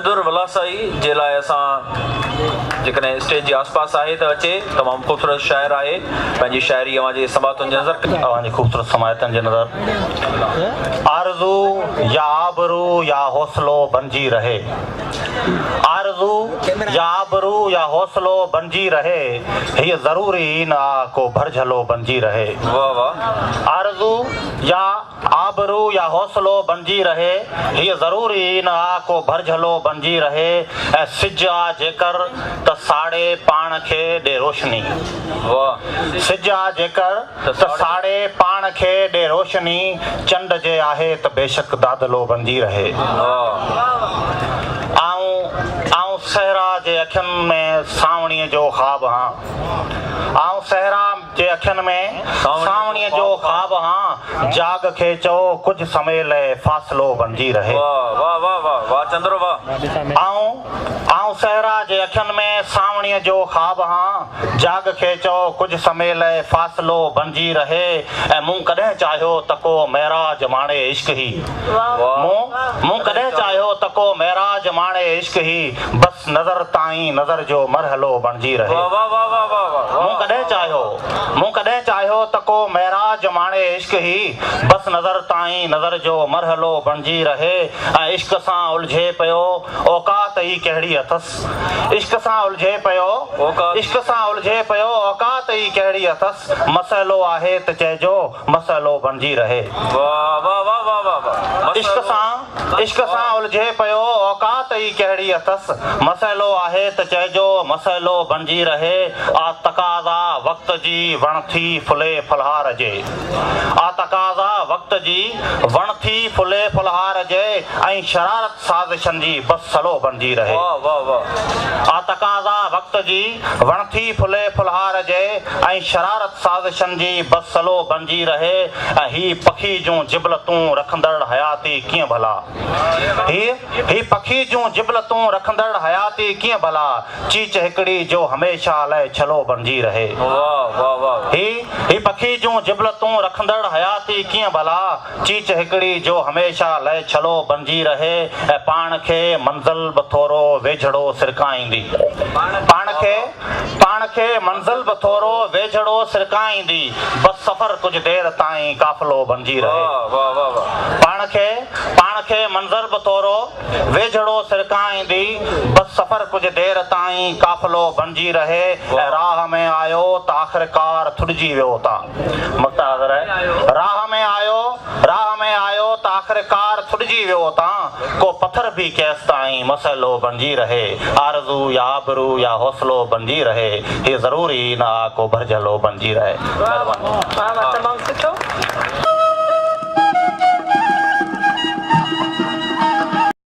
چندر ولاسائي جي لاء اسان جيڪڏهن اسٽيج جي آس پاس آهي ته اچي تمام خوبصورت شاعر آهي پنهنجي شاعري اوهان جي سماعتن جي نظر. اوهان جي خوبصورت سماعتن جي نظر. آرزو يا آبرو يا حوصلو بنجي رهي آرزو يا آبرو يا حوصلو بنجي رهي هيء ضروري ئي نه آ ڪو ڀرجهلو بنجي رهي واه واه. آرزو يا آبرو يا حوصلو بنجي رهي هيء ضروري ئي نه آ ڪو ڀرجهلو بنجي رهي ۽ سج آ جيڪر ته ساڙي پاڻ کي ڏي روشني سج آ جيڪر ته ساڙي پاڻ کي ڏي روشني چنڊ جي آهي ته بيشڪ دادلو بنجي رهي آئون آئون صحرا جي اکين ۾ سانوڻيء جو خواب هان آئون صحرا جي اکين ۾ سانوڻيء جو خواب هان، جاڳ کي چئو ڪجهه سمي لئه فاصلو بڻجي رهي. آئون آئون صحرا جي اکين ۾ سانوڻيء جو خواب هان، جاڳ کي چئو ڪجهه سمي لئه فاصلو بڻجي رهي ۽ مون ڪڏهن چاهيو ته ڪو معراج ماڻي عشق هي مون مون ڪڏهن چاهيو ته ڪو معراج ماڻي عشق هي بس نظر تائين نظر جو مرحلو بڻجي رهي. مون ڪڏهن چاهيو، مون ڪڏهن چاهيو ته ڪو معراج ماڻي عشق هي، بس نظر تائين نظر جو مرحلو بڻجي رهي ۽ عشق سان الجهي پيو، اوقات ئي ڪهڙي اٿس. عشق سان الجهي پيو، عشق سان الجهي پيو، اوقات ئي ڪهڙي اٿس. مسئلو آهي ته چئجو، مسئلو بڻجي رهي. عشق سان. عشق سان الجهي پيو، اوقات ئي ڪهڙي اٿس، مسئلو آهي ته چئجو، مسئلو بڻجي رهي، آ تقاضا وقت جي وڻ ٿي ڦلي ڦلهار جي، آ تقاضا وقت جي وڻ ٿي ڦلي ڦلهار جي ۽ شرارت سازشن جي بس سلو بڻجي رهي، آ تقاضا وقت جي وڻ ٿي ڦلي ڦلهار جي ۽ شرارت سازشن جي بس سلو بڻجي رهي ۽ هي پکي جون جبلتون رکندڙ حياتي ڪيئن ڀلا هي هي پکي جون جبلتون رکندڙ حياتي ڪيئن ڀلا چيچ هڪڙي جو هميشه لئه ڇلو بڻجي رهي هي هي پکي جون جبلتون رکندڙ حياتي ڪيئن ڀلا چيچ هڪڙي جو هميشه لئه ڇلو بڻجي رهي ۽ پاڻ کي منزل به ٿورو ويجهڙو سرڪائيندي پاڻ کي پاڻ کي منزل به ٿورو ويجهڙو سرڪائيندي بس سفر ڪجهه دير تائين قافلو بڻجي رهي پاڻ کي پاڻ کي منزل به ٿورو ويجهڙو سرڪائيندي بس سفر ڪجهه دير تائين قافلو بڻجي رهي ۽ راهه ۾ آيو ته آخرڪار ٿڏجي ويو اتان مقطع حاضر آهي راهه ۾ آيو راهه ۾ آيو ته آخرڪار ٿڏجي ويو اتان ڪو پٿر به ڪيستائين مسئلو بڻجي رهي آرزو يا آبرو يا حوصلو بڻجي رهي هي ضروري ئي نه آ ڪو ڀرجهلو بڻجي رهي مهرباني. واھ واھ تمام سٺو.